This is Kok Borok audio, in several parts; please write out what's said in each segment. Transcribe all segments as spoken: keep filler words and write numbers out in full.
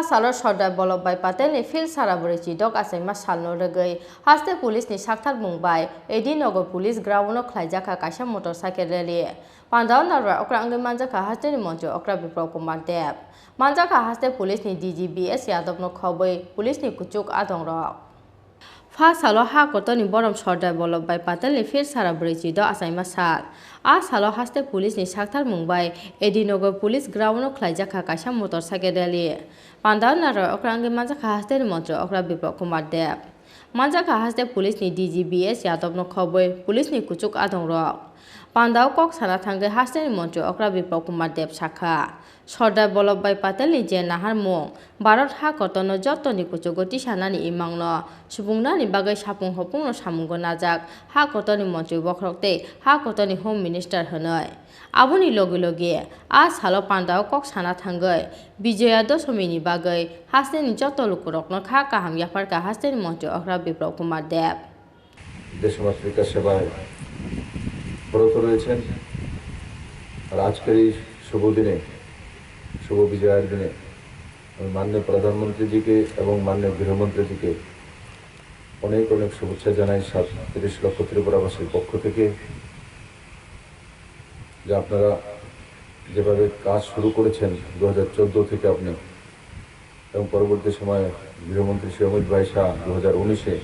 Salo Sardar Vallabhbhai Patelni Phil Sara Bwrwi Chidok achaima salno rwgwi haste police ni sakthar mung bai A D Nagar police ground o khlaijakha kaisa motorcycle rally. Pandao narwai okra wngwi manjakha hasteni montri okra Biplab Kumar Deb. Manjakha haste police ni D G B S Yadav no khobwi police ni kuchuk adong rok. Pha salo ha kotorni borom Sardar Vallabhbhai Patelni Phir Sara Bwrwi Chido achaima sal. A salo haste police ni sakthar mung bai A D Nagar police ground o khlaijakha kaisa motorcycle rally. Pandao narwai okra wngwi manjakha hasteni montri okra Biplab Kumar Deb. Manjakha haste police ni D G B S Yadav no khobwi police ni kuchuk adong rok. Pandao kok sana thangwi hasteni montri okra Biplab Kumar Deb sakha, Sardar Vallabhbhai Patelni je naharmung Bharat ha kotorno jottoni kuchugo tisanani imangno subungnani bagwi sapung hopungno samungo najak ha kotorni montri bokhorok tei ha kotorni Home Minister hwnwi. Aboni logi logi a salo pandao kok sana thangwi Bijoya Dosomini bagwi hasteni jotto lukurokno kha kaham yapharkha hasteni montri okra Biplab Kumar Deb. দেশমাতৃকার সেবায় ব্রত রয়েছেন। আর আজকের এই শুভ দিনে, শুভ বিজয়ার দিনে আমি মাননীয় প্রধানমন্ত্রীজিকে এবং মাননীয় গৃহমন্ত্রীজিকে অনেক অনেক শুভেচ্ছা জানাই সাতত্রিশ লক্ষ ত্রিপুরাবাসীর পক্ষ থেকে, যে আপনারা যেভাবে কাজ শুরু করেছেন দু হাজার চোদ্দ থেকে আপনি, এবং পরবর্তী সময়ে গৃহমন্ত্রী শ্রী অমিত ভাই শাহ দু হাজার উনিশে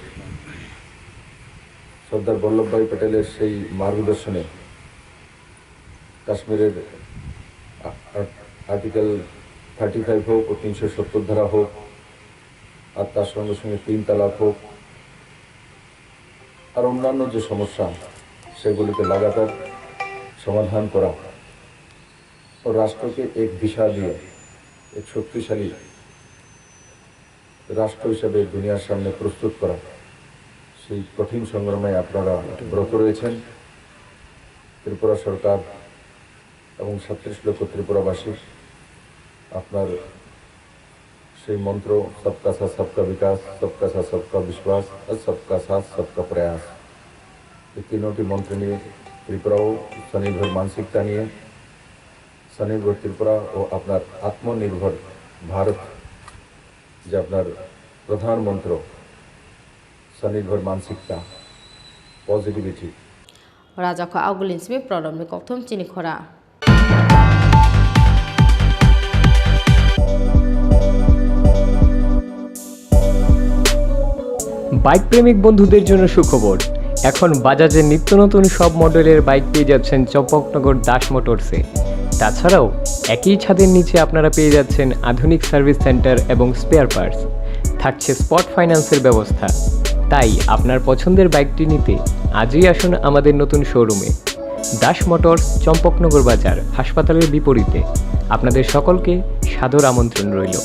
সর্দার বল্লভভাই প্যাটেলের সেই মার্গদর্শনে কাশ্মীরের আ-, আ-, আর্টিকেল থার্টি ফাইভ হোক ও তিনশো সত্তর ধারা হোক, আর তার সঙ্গে সঙ্গে তিন তালাক হোক, আর অন্যান্য যে সমস্যা, সেগুলিকে লাগাতার সমাধান করা ও রাষ্ট্রকে এক দিশা দিয়ে এক শক্তিশালী রাষ্ট্র হিসেবে দুনিয়ার সামনে প্রস্তুত করা, সেই কঠিন সংগ্রামে আপনারা ব্রত রয়েছেন। ত্রিপুরা সরকার এবং সাতত্রিশ লক্ষ ত্রিপুরাবাসী আপনার সেই মন্ত্র, সবকা সাথ সবকা বিকাশ, সবকা সাথ সবকা বিশ্বাস আর সবকা সাথ সবকা প্রয়াস, এই তিনটি মন্ত্র নিয়ে ত্রিপুরাও স্বনির্ভর মানসিকতা নিয়ে স্বনির্ভর ত্রিপুরা ও আপনার আত্মনির্ভর ভারত, যে আপনার প্রধান মন্ত্র, স্বনির্ভর মানসিকতা, positivity. Rajakho Agulin simi Prodom ni kokthum chini khora. Bike প্রেমিক বন্ধুদের জন্য সুখবর। এখন বাজাজের নিত্য নতুন সব মডেলের বাইক পেয়ে যাচ্ছেন চম্পকনগর দাস মোটরসে। তাছাড়াও একই ছাদের নিচে আপনারা পেয়ে যাচ্ছেন আধুনিক সার্ভিস সেন্টার এবং স্পেয়ার পার্টস। থাকছে স্পট ফাইন্যান্সের ব্যবস্থা। তাই আপনার পছন্দের বাইকটি নিতে আজই আসুন আমাদের নতুন শোরুমে। দাস মোটরস, চম্পকনগর বাজার, হাসপাতালের বিপরীতে। আপনাদের সকলকে সাদর আমন্ত্রণ রইল।